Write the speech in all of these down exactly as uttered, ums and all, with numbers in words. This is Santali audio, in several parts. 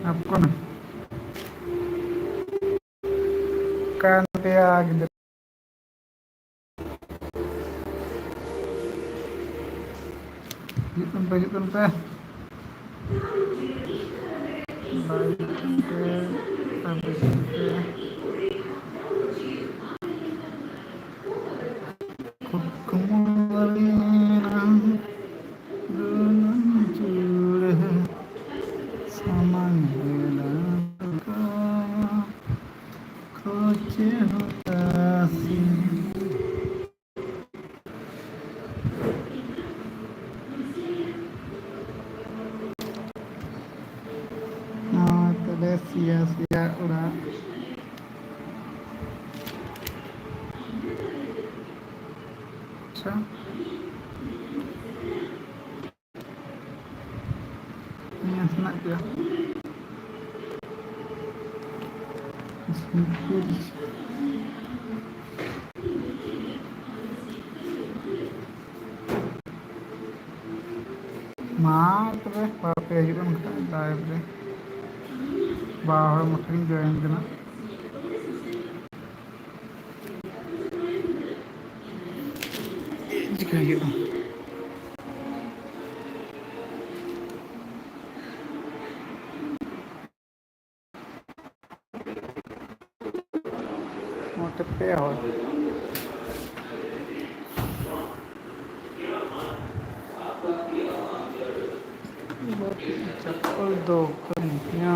ᱟᱯᱠᱚᱱ ᱠᱟᱱ ᱯᱮᱭᱟ ᱜᱤᱫᱽᱨᱟᱹ᱾ ᱦᱤᱡᱩᱜ ᱠᱟᱱ ᱯᱮ, ᱦᱤᱡᱩᱜ ᱠᱟᱱ ᱯᱮ᱾ ᱵᱟᱭ ᱦᱤᱡᱩᱜ ᱠᱟᱱ ᱯᱮ, ᱵᱟᱭ ᱦᱤᱡᱩᱜ ᱠᱟᱱ ᱯᱮ᱾ ᱠᱩᱠᱢᱩ ᱨᱮᱱᱟᱜ ᱜᱩᱱᱟᱹᱱ ᱪᱩᱲᱟᱹ ᱥᱟᱢᱟᱝ ᱨᱮ ᱞᱟᱜᱟᱣ ᱠᱷᱚᱡᱮ ᱦᱚᱛᱟᱥᱤ᱾ ᱱᱚᱣᱟ ᱛᱟᱞᱮ ᱥᱤᱭᱟ ᱥᱤᱭᱟ ᱚᱲᱟᱜ᱾ ᱟᱪᱪᱷᱟ᱾ ᱱᱤᱭᱟᱹ ᱦᱮᱱᱟᱜ ᱜᱮᱭᱟ᱾ ᱢᱟ ᱛᱚᱵᱮ, ᱵᱟᱯᱮ ᱦᱤᱡᱩᱜ ᱠᱟᱱ ᱠᱷᱟᱱ live ᱨᱮ᱾ ᱵᱟ ᱦᱚᱲ ᱢᱚᱴᱷᱮᱱ join ᱠᱟᱱᱟ᱾ ᱪᱮᱫ ᱪᱤᱠᱟᱹ ᱦᱩᱭᱩᱜᱼᱟ? ᱱᱚᱛᱮ ᱯᱮ ᱦᱚᱲ᱾ ᱪᱟᱯᱚᱞ ᱫᱚ ᱚᱠᱟᱨᱮ ᱢᱮᱱᱟᱜ ᱛᱤᱧᱟ?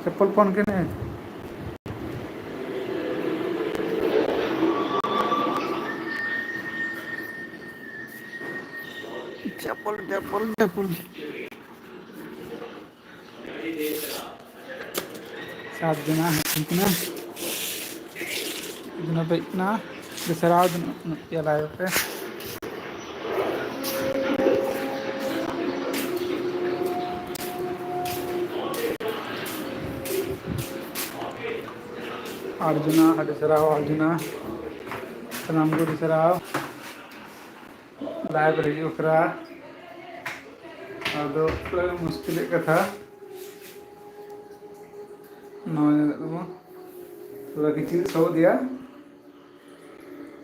ᱪᱟᱯᱚᱞ ᱯᱚᱱ ᱠᱟᱹᱱᱟᱹᱧ᱾ ᱪᱟᱯᱚᱞ, ᱪᱟᱯᱚᱞ, ᱪᱟᱯᱚᱞ᱾ ᱥᱟᱛ ᱡᱚᱱᱟ ᱦᱮᱡ ᱦᱩᱭ ᱠᱟᱱᱟ᱾ ᱡᱚᱱᱟ ᱯᱮ ᱦᱮᱡ ᱠᱟᱱᱟ᱾ ᱫᱚᱥᱨᱟ ᱫᱚ ᱱᱩᱱᱟᱹᱜ ᱯᱮᱭᱟ ᱞᱟᱭ ᱯᱮ᱾ ᱟᱨᱡᱩᱱᱟ, ᱟᱹᱰᱤ ᱥᱟᱨᱦᱟᱣ ᱟᱨᱡᱩᱱᱟ᱾ ᱥᱟᱱᱟᱢ ᱠᱚ ᱟᱹᱰᱤ ᱥᱟᱨᱦᱟᱣ᱾ Live ᱨᱮ ᱦᱤᱡᱩᱜ ᱠᱟᱱᱟ᱾ ᱟᱫᱚ ᱛᱷᱚᱲᱟ ᱢᱩᱥᱠᱤᱞᱮᱫ ᱠᱟᱛᱷᱟ᱾ ᱱᱚᱣᱟ ᱧᱮᱞᱮᱫ ᱛᱟᱵᱚᱱ, ᱛᱷᱚᱲᱟ ᱠᱤᱪᱨᱤᱡ ᱥᱟᱵᱚᱜ ᱜᱮᱭᱟ,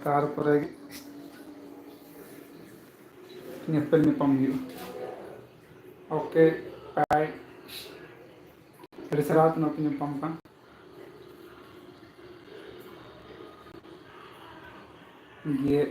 ᱛᱟᱨᱯᱚᱨᱮ ᱧᱮᱯᱮᱞ ᱧᱟᱯᱟᱢ ᱦᱩᱭᱩᱜᱼᱟ᱾ ᱳᱠᱮ, ᱵᱟᱭ᱾ ᱟᱹᱰᱤ ᱥᱟᱨᱦᱟᱣ ᱛᱤᱱᱟᱹᱜ ᱯᱮ ᱧᱟᱯᱟᱢ ᱠᱟᱱ᱾ ᱜᱮᱫ